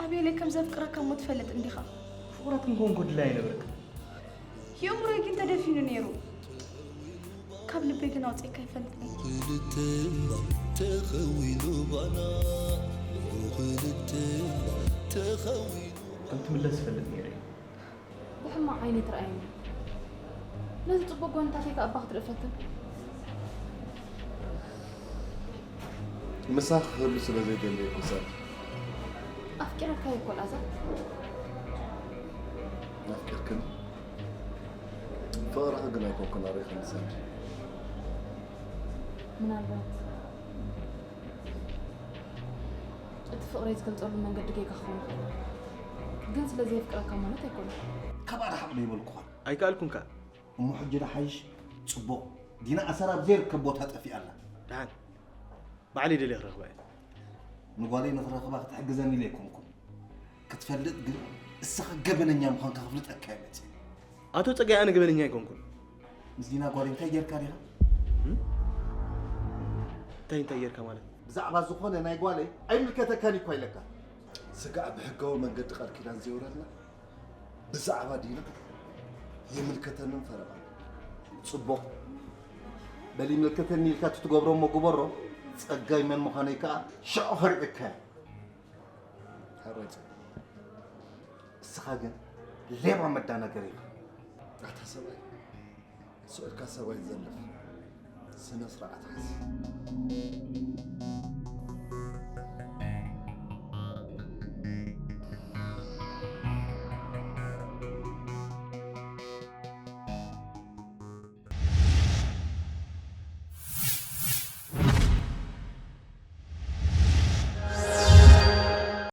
ኣቤለይ ከም ዘፍቅረካ እሞ ትፈልጥ እንዲኻ። ፍቕረትም ኮንኩ ድላይ ኣይነበረካ። የእምሮይ ግን ተደፊኑ ነይሩ። ካብ ልበይ ግን ኣውፅእካ ይፈልጥ ነይ። ክልተ እምባ ተኸዊሉ ባና፣ ክልተ እምባ ተኸዊሉ ከም ትምለስ ይፈልጥ ነይረ። ብሕማቕ ዓይኒ ትረኣየኒ። ነዚ ጽቡቕ ጎንታተይ ከኣ እባ ክትርኢ ፈትን። ምሳኺ ክህሉ ስለ ዘይደለየ ኩሳብ ኣፍቂረካዮ እኮ ኣልኣዛር። ኣፍቂርክኒ ፍቕርኺ ግን ኣይኮንኩን ኣሪኺ ምሳኒ። ምናልባት እቲ ፍቕረይ ዝገልጸሉ መንገዲ ጌጋ ክኸውን ይኽእል። ግን ስለ ዘየፍቅረካ ማለት ኣይኮነን። ካብ ኣርሓቕ ዶ ይበልኩኻን? ኣይከኣልኩን ከኣ። እሞ ሕጂ ዶ ሓይሽ? ጽቡቕ። ዲና ኣሰር ኣብ ዘይርከብ ቦታ ጠፊኣ ኣላ። ደሓን ባዕለይ ደልየ ክረኽባ እየ። ንጓለይ ንኽረኽባ ክትሕግዘኒ ኢለ ኣይኮንኩን። ክትፈልጥ ግን እስኻ ገበነኛ ምዃንካ ክፍልጠካ እየ መጺእ። ኣቶ ጸጋይ ኣነ ገበነኛ ኣይኮንኩን። ምስ ዲና ጓለይ እንታይ ጌርካ ዲኻ? እንታይ እንታይ ጌርካ ማለት? ብዛዕባ ዝኾነ ናይ ጓለይ ኣይምልከተካን እኳ ኢለካ። ስጋዕ ብሕጋዊ መንገዲ ቃል ኪዳን ዘይወረድና ብዛዕባ ዲና የምልከተንን ፈረቓን። ጽቡቕ። በል ይምልከተኒ ኢልካ እቲ ትገብሮ እሞ ግበሮ። ጸጋይ መን ምዃነይ ከኣ ሽዑ ከርእየካ እየ። ሕራይ ጽቡቕ። እስኻ ግን ሌባ መዳናገሪ ኢኻ። ኣታ ሰብኣይ፣ ስቕ ኢልካ ሰብ ኣይትዘልፍ። ስነ ስርዓት ሓዝ።